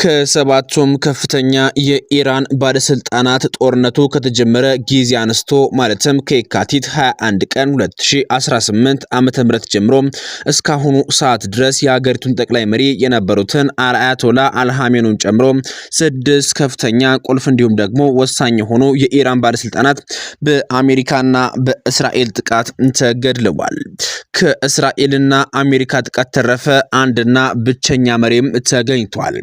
ከሰባቱም ከፍተኛ የኢራን ባለስልጣናት ጦርነቱ ከተጀመረ ጊዜ አንስቶ ማለትም ከየካቲት 21 ቀን 2018 ዓ.ም ጀምሮ እስካሁኑ ሰዓት ድረስ የሀገሪቱን ጠቅላይ መሪ የነበሩትን አያቶላ አልሃሜኑን ጨምሮ ስድስት ከፍተኛ ቁልፍ እንዲሁም ደግሞ ወሳኝ የሆኑ የኢራን ባለስልጣናት በአሜሪካና በእስራኤል ጥቃት ተገድለዋል። ከእስራኤልና አሜሪካ ጥቃት ተረፈ አንድና ብቸኛ መሪም ተገኝቷል።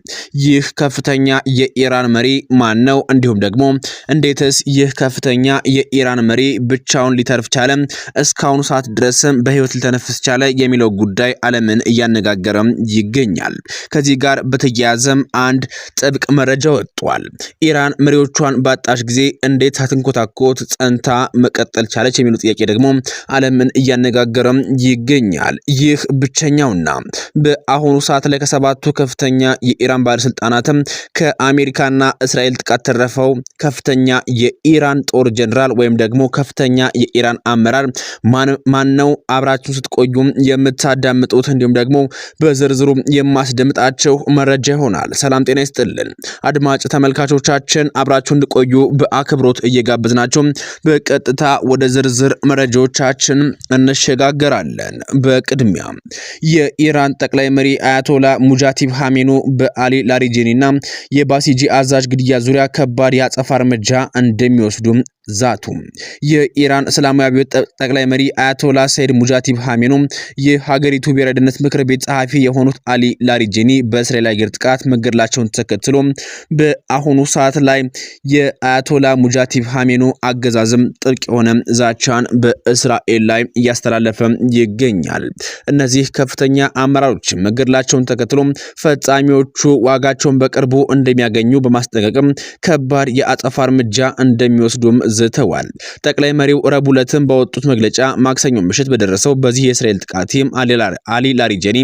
ይህ ከፍተኛ የኢራን መሪ ማን ነው? እንዲሁም ደግሞ እንዴትስ ይህ ከፍተኛ የኢራን መሪ ብቻውን ሊተርፍ ቻለ? እስካሁኑ ሰዓት ድረስም በህይወት ሊተነፍስ ቻለ? የሚለው ጉዳይ ዓለምን እያነጋገረም ይገኛል። ከዚህ ጋር በተያያዘም አንድ ጥብቅ መረጃ ወጥቷል። ኢራን መሪዎቿን ባጣች ጊዜ እንዴት ሳትንኮታኮት ጸንታ መቀጠል ቻለች? የሚለው ጥያቄ ደግሞ ዓለምን እያነጋገረም ይገኛል። ይህ ብቸኛውና በአሁኑ ሰዓት ላይ ከሰባቱ ከፍተኛ የኢራን ባለስልጣናትም ከአሜሪካና እስራኤል ጥቃት ተረፈው ከፍተኛ የኢራን ጦር ጀነራል ወይም ደግሞ ከፍተኛ የኢራን አመራር ማን ነው? አብራችሁን ስትቆዩ የምታዳምጡት እንዲሁም ደግሞ በዝርዝሩ የማስደምጣቸው መረጃ ይሆናል። ሰላም ጤና ይስጥልን አድማጭ ተመልካቾቻችን፣ አብራችሁ እንድቆዩ በአክብሮት እየጋበዝናችሁ በቀጥታ ወደ ዝርዝር መረጃዎቻችን እንሸጋገራለን። በቅድሚያ የኢራን ጠቅላይ መሪ አያቶላ ሙጃቲብ ሐሜኑ በአሊ ላሪጄኒና የባሲጂ አዛዥ ግድያ ዙሪያ ከባድ የአጸፋ እርምጃ እንደሚወስዱ ዛቱ። የኢራን እስላማዊ አብዮት ጠቅላይ መሪ አያቶላ ሰይድ ሙጃቲብ ሐሜኑ የሀገሪቱ ብሔራዊ ደህንነት ምክር ቤት ጸሐፊ የሆኑት አሊ ላሪጄኒ በእስራኤል አየር ጥቃት መገደላቸውን ተከትሎ በአሁኑ ሰዓት ላይ የአያቶላ ሙጃቲብ ሐሜኑ አገዛዝም ጥብቅ የሆነ ዛቻን በእስራኤል ላይ እያስተላለፈ ይገኛል። እነዚህ ከፍተኛ አመራሮች መገደላቸውን ተከትሎ ፈጻሚዎቹ ዋጋቸውን በቅርቡ እንደሚያገኙ በማስጠንቀቅም ከባድ የአጸፋ እርምጃ እንደሚወስዱም ዝተዋል። ጠቅላይ መሪው ረቡዕ ዕለትም ባወጡት መግለጫ ማክሰኞ ምሽት በደረሰው በዚህ የእስራኤል ጥቃትም አሊ ላሪጀኒ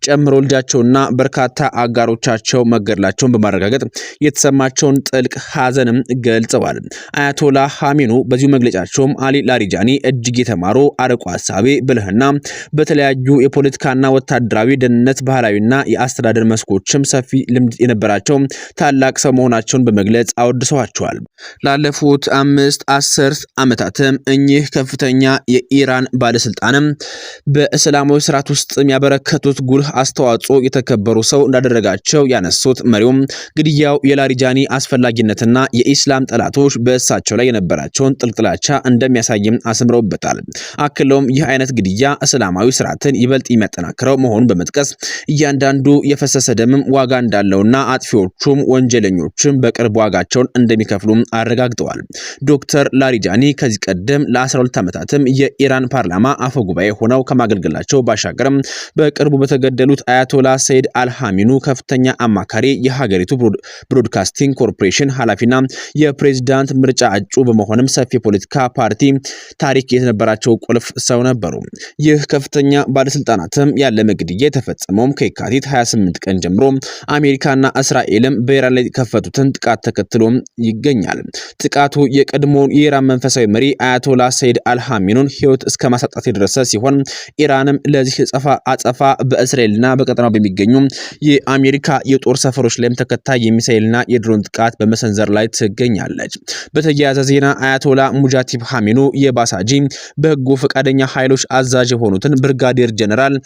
ጨምሮ ልጃቸውና በርካታ አጋሮቻቸው መገደላቸውን በማረጋገጥ የተሰማቸውን ጥልቅ ሐዘንም ገልጸዋል። አያቶላ ሐሜኑ በዚሁ መግለጫቸውም አሊ ላሪጃኒ እጅግ የተማሩ፣ አርቆ አሳቢ፣ ብልህና በተለያዩ የፖለቲካና ወታደራዊ ደህንነት፣ ባህላዊና የአስተዳደር መስኮችም ሰፊ ልምድ የነበራቸው ታላቅ ሰው መሆናቸውን በመግለጽ አወድሰዋቸዋል። ላለፉት 5 10 ዓመታትም እኚህ ከፍተኛ የኢራን ባለስልጣንም በእስላማዊ ስርዓት ውስጥ ያበረከቱት ጉልህ አስተዋጽኦ የተከበሩ ሰው እንዳደረጋቸው ያነሱት መሪውም ግድያው የላሪጃኒ አስፈላጊነትና የኢስላም ጠላቶች በእሳቸው ላይ የነበራቸውን ጥልቅ ጥላቻ እንደሚያሳይም አስምረውበታል። አክለውም ይህ አይነት ግድያ እስላማዊ ስርዓትን ይበልጥ የሚያጠናክረው መሆኑን በመጥቀስ እያንዳንዱ የፈሰሰ ደምም ዋጋ እንዳለውና አጥፊዎቹም ወንጀለኞችም በቅርብ ዋጋቸውን እንደሚከፍሉም አረጋግጠዋል። ዶክተር ላሪጃኒ ከዚህ ቀደም ለ12 ዓመታትም የኢራን ፓርላማ አፈ ጉባኤ ሆነው ከማገልገላቸው ባሻገርም በቅርቡ በተገደሉት አያቶላ ሰይድ አልሃሚኑ ከፍተኛ አማካሪ፣ የሀገሪቱ ብሮድካስቲንግ ኮርፖሬሽን ኃላፊና የፕሬዝዳንት ምርጫ እጩ በመሆንም ሰፊ የፖለቲካ ፓርቲ ታሪክ የነበራቸው ቁልፍ ሰው ነበሩ። ይህ ከፍተኛ ባለስልጣናትም ያለመ ግድያ የተፈጸመውም ከየካቲት 28 ቀን ጀምሮ አሜሪካና እስራኤልም በኢራን ላይ የከፈቱትን ጥቃት ተከትሎ ይገኛል። ጥቃቱ የቀድሞውን የኢራን መንፈሳዊ መሪ አያቶላ ሰይድ አልሃሚኑን ሕይወት እስከ ማሳጣት የደረሰ ሲሆን ኢራንም ለዚህ አጸፋ በእስራኤልና በቀጠናው በሚገኙ የአሜሪካ የጦር ሰፈሮች ላይም ተከታይ የሚሳኤልና የድሮን ጥቃት በመሰንዘር ላይ ትገኛለች። በተያያዘ ዜና አያቶላ ሙጃቲብ ሐሜኑ የባሳጂ በጎ ፈቃደኛ ኃይሎች አዛዥ የሆኑትን ብርጋዴር ጀነራል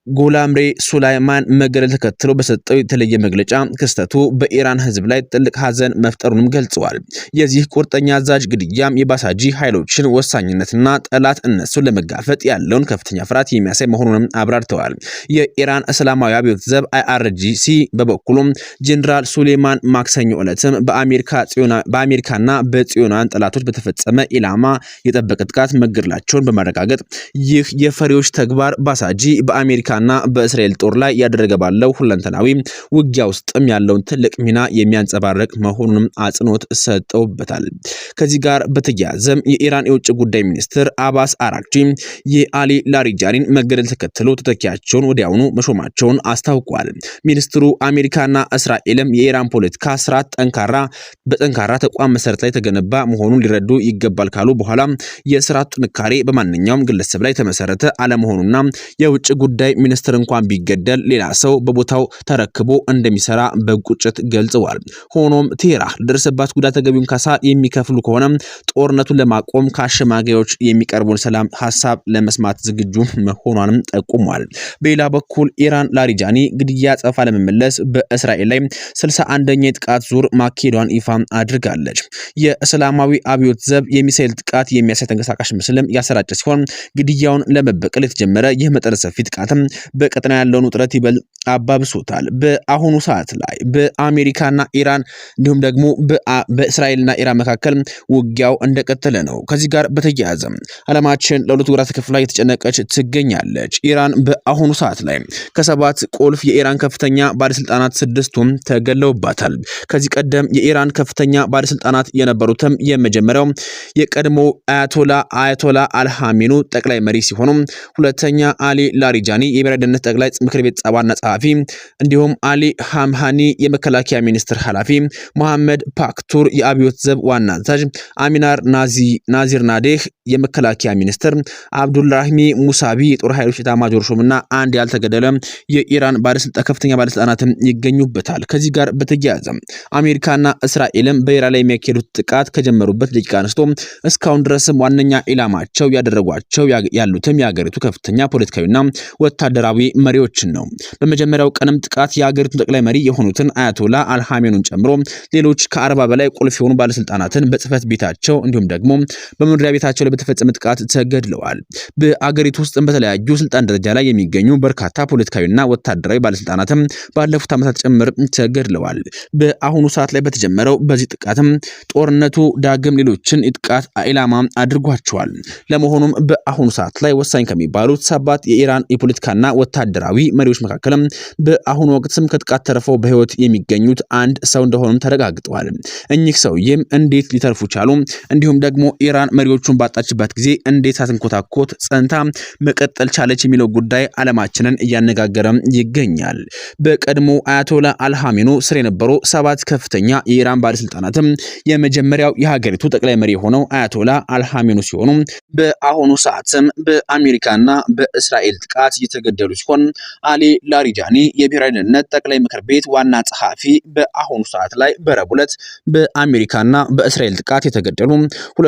ጎላምሬ ሱላይማን መገደል ተከትሎ በሰጠው የተለየ መግለጫ ክስተቱ በኢራን ሕዝብ ላይ ጥልቅ ሐዘን መፍጠሩንም ገልጸዋል። የዚህ ቁርጠኛ አዛዥ ግድያም የባሳጂ ኃይሎችን ወሳኝነትና ጠላት እነሱን ለመጋፈጥ ያለውን ከፍተኛ ፍርሃት የሚያሳይ መሆኑንም አብራርተዋል። የኢራን እስላማዊ አብዮት ዘብ IRGC በበኩሉም ጀኔራል ሱሌማን ማክሰኞ ዕለትም በአሜሪካና በጽዮናውያን ጠላቶች በተፈጸመ ኢላማ የጠበቀ ጥቃት መገደላቸውን በማረጋገጥ ይህ የፈሪዎች ተግባር ባሳጂ በአሜሪካ ና በእስራኤል ጦር ላይ ያደረገ ባለው ሁለንተናዊ ውጊያ ውስጥም ያለውን ትልቅ ሚና የሚያንጸባርቅ መሆኑንም አጽንኦት ሰጠውበታል። ከዚህ ጋር በተያያዘም የኢራን የውጭ ጉዳይ ሚኒስትር አባስ አራግቺ የአሊ ላሪጃኒን መገደል ተከትሎ ተተኪያቸውን ወዲያውኑ መሾማቸውን አስታውቋል። ሚኒስትሩ አሜሪካና እስራኤልም የኢራን ፖለቲካ ስርዓት ጠንካራ በጠንካራ ተቋም መሰረት ላይ የተገነባ መሆኑን ሊረዱ ይገባል ካሉ በኋላ የስርዓቱ ጥንካሬ በማንኛውም ግለሰብ ላይ የተመሰረተ አለመሆኑና የውጭ ጉዳይ ሚኒስትር እንኳን ቢገደል ሌላ ሰው በቦታው ተረክቦ እንደሚሰራ በቁጭት ገልጸዋል። ሆኖም ቴህራን ለደረሰባት ጉዳት ተገቢውን ካሳ የሚከፍሉ ከሆነ ጦርነቱን ለማቆም ከአሸማጋዮች የሚቀርበውን ሰላም ሀሳብ ለመስማት ዝግጁ መሆኗንም ጠቁሟል። በሌላ በኩል ኢራን ላሪጃኒ ግድያ አጸፋ ለመመለስ በእስራኤል ላይ 61ኛ የጥቃት ዙር ማካሄዷን ይፋ አድርጋለች። የእስላማዊ አብዮት ዘብ የሚሳኤል ጥቃት የሚያሳይ ተንቀሳቃሽ ምስልም ያሰራጨ ሲሆን ግድያውን ለመበቀል የተጀመረ ይህ መጠነ ሰፊ ጥቃትም በቀጠና ያለውን ውጥረት ይበልጥ አባብሶታል። በአሁኑ ሰዓት ላይ በአሜሪካና ኢራን እንዲሁም ደግሞ በእስራኤልና ኢራን መካከል ውጊያው እንደቀጠለ ነው። ከዚህ ጋር በተያያዘ ዓለማችን ለሁለት ጎራ ተከፍላ እየተጨነቀች ትገኛለች። ኢራን በአሁኑ ሰዓት ላይ ከሰባት ቁልፍ የኢራን ከፍተኛ ባለስልጣናት ስድስቱም ተገለውባታል። ከዚህ ቀደም የኢራን ከፍተኛ ባለስልጣናት የነበሩትም የመጀመሪያው የቀድሞ አያቶላ አልሃሚኑ ጠቅላይ መሪ ሲሆኑ፣ ሁለተኛ አሊ ላሪጃኒ የብሔራዊ ደህንነት ጠቅላይ ምክር ቤት ዋና ጸሐፊ፣ እንዲሁም አሊ ሐምሃኒ የመከላከያ ሚኒስትር ኃላፊ፣ መሐመድ ፓክቱር የአብዮት ዘብ ዋና አዛዥ፣ አሚናር ናዚር ናዴህ የመከላከያ ሚኒስትር፣ አብዱላሂሚ ሙሳቢ የጦር ኃይሎች ኤታማዦር ሹምና አንድ ያልተገደለ የኢራን ከፍተኛ ባለስልጣናትም ይገኙበታል። ከዚህ ጋር በተያያዘ አሜሪካና እስራኤልም በኢራን ላይ የሚያካሄዱት ጥቃት ከጀመሩበት ደቂቃ አንስቶ እስካሁን ድረስም ዋነኛ ኢላማቸው ያደረጓቸው ያሉትም የሀገሪቱ ከፍተኛ ፖለቲካዊና ወታደራዊ መሪዎችን ነው። በመጀመሪያው ቀንም ጥቃት የሀገሪቱን ጠቅላይ መሪ የሆኑትን አያቶላ አልሃሜኑን ጨምሮ ሌሎች ከ40 በላይ ቁልፍ የሆኑ ባለስልጣናትን በጽህፈት ቤታቸው እንዲሁም ደግሞ በመኖሪያ ቤታቸው ላይ በተፈጸመ ጥቃት ተገድለዋል። በአገሪቱ ውስጥ በተለያዩ ስልጣን ደረጃ ላይ የሚገኙ በርካታ ፖለቲካዊና ወታደራዊ ባለስልጣናትም ባለፉት ዓመታት ጭምር ተገድለዋል። በአሁኑ ሰዓት ላይ በተጀመረው በዚህ ጥቃትም ጦርነቱ ዳግም ሌሎችን የጥቃት ኢላማ አድርጓቸዋል። ለመሆኑም በአሁኑ ሰዓት ላይ ወሳኝ ከሚባሉት ሰባት የኢራን የፖለቲካና ወታደራዊ መሪዎች መካከልም በአሁኑ ወቅትም ከጥቃት ተርፈው በህይወት የሚገኙት አንድ ሰው እንደሆኑም ተረጋግጠዋል። እኚህ ሰውዬም እንዴት ሊተርፉ ቻሉ? እንዲሁም ደግሞ ኢራን መሪዎቹን ባጣችበት ጊዜ እንዴት ሳትንኮታኮት ጸንታ መቀጠል ቻለች የሚለው ጉዳይ ዓለማችንን እያነጋገረ ይገኛል። በቀድሞ አያቶላ አልሃሜኑ ስር የነበሩ ሰባት ከፍተኛ የኢራን ባለስልጣናትም የመጀመሪያው የሀገሪቱ ጠቅላይ መሪ የሆነው አያቶላ አልሃሜኑ ሲሆኑ በአሁኑ ሰዓትም በአሜሪካና በእስራኤል ጥቃት እየተገደሉ ሲሆን፣ አሊ ላሪጃኒ የብሔራዊ ደህንነት ጠቅላይ ምክር ቤት ዋና ጸሐፊ በአሁኑ ሰዓት ላይ በረቡዕ ዕለት በአሜሪካና በእስራኤል ጥቃት የተገደሉ፣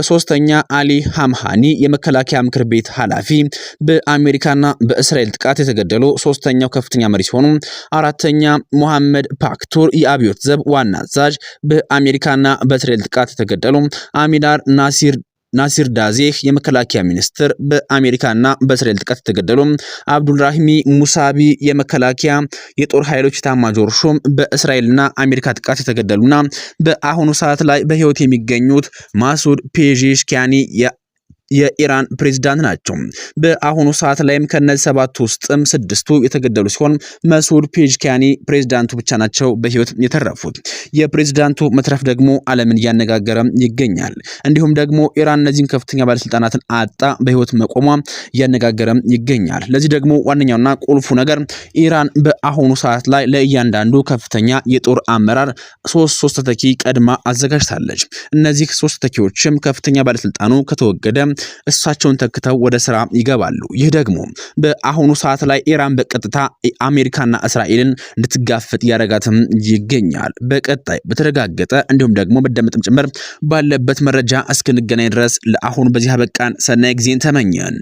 ሶስተኛ አሊ ሐምሃኒ የመከላከያ ምክር ቤት ኃላፊ በአሜሪካና በእስራኤል ጥቃት የተገደሉ ሶስተኛው ከፍተኛ መሪ ሲሆኑ፣ አራተኛ ሞሐመድ ፓክቱር የአብዮት ዘብ ዋና አዛዥ በአሜሪካና በእስራኤል ጥቃት የተገደሉ፣ አሚናር ናሲር ዳዜህ የመከላከያ ሚኒስትር በአሜሪካና በእስራኤል ጥቃት የተገደሉ፣ አብዱልራሂሚ ሙሳቢ የመከላከያ የጦር ኃይሎች ኤታማዦር ሹም በእስራኤልና አሜሪካ ጥቃት የተገደሉና በአሁኑ ሰዓት ላይ በህይወት የሚገኙት ማሱድ ፔዜሽኪያኒ የኢራን ፕሬዝዳንት ናቸው። በአሁኑ ሰዓት ላይም ከነዚህ ሰባት ውስጥም ስድስቱ የተገደሉ ሲሆን መሱድ ፔዜሽኪያኒ ፕሬዝዳንቱ ብቻ ናቸው በህይወት የተረፉት። የፕሬዝዳንቱ መትረፍ ደግሞ ዓለምን እያነጋገረ ይገኛል። እንዲሁም ደግሞ ኢራን እነዚህን ከፍተኛ ባለስልጣናትን አጣ በህይወት መቆሟ እያነጋገረ ይገኛል። ለዚህ ደግሞ ዋነኛውና ቁልፉ ነገር ኢራን በአሁኑ ሰዓት ላይ ለእያንዳንዱ ከፍተኛ የጦር አመራር ሶስት ሶስት ተተኪ ቀድማ አዘጋጅታለች። እነዚህ ሶስት ተተኪዎችም ከፍተኛ ባለስልጣኑ ከተወገደ እሳቸውን ተክተው ወደ ስራ ይገባሉ። ይህ ደግሞ በአሁኑ ሰዓት ላይ ኢራን በቀጥታ አሜሪካና እስራኤልን እንድትጋፈጥ እያደረጋትም ይገኛል። በቀጣይ በተረጋገጠ እንዲሁም ደግሞ መደመጥም ጭምር ባለበት መረጃ እስክንገናኝ ድረስ ለአሁኑ በዚህ አበቃን። ሰናይ ጊዜን ተመኘን።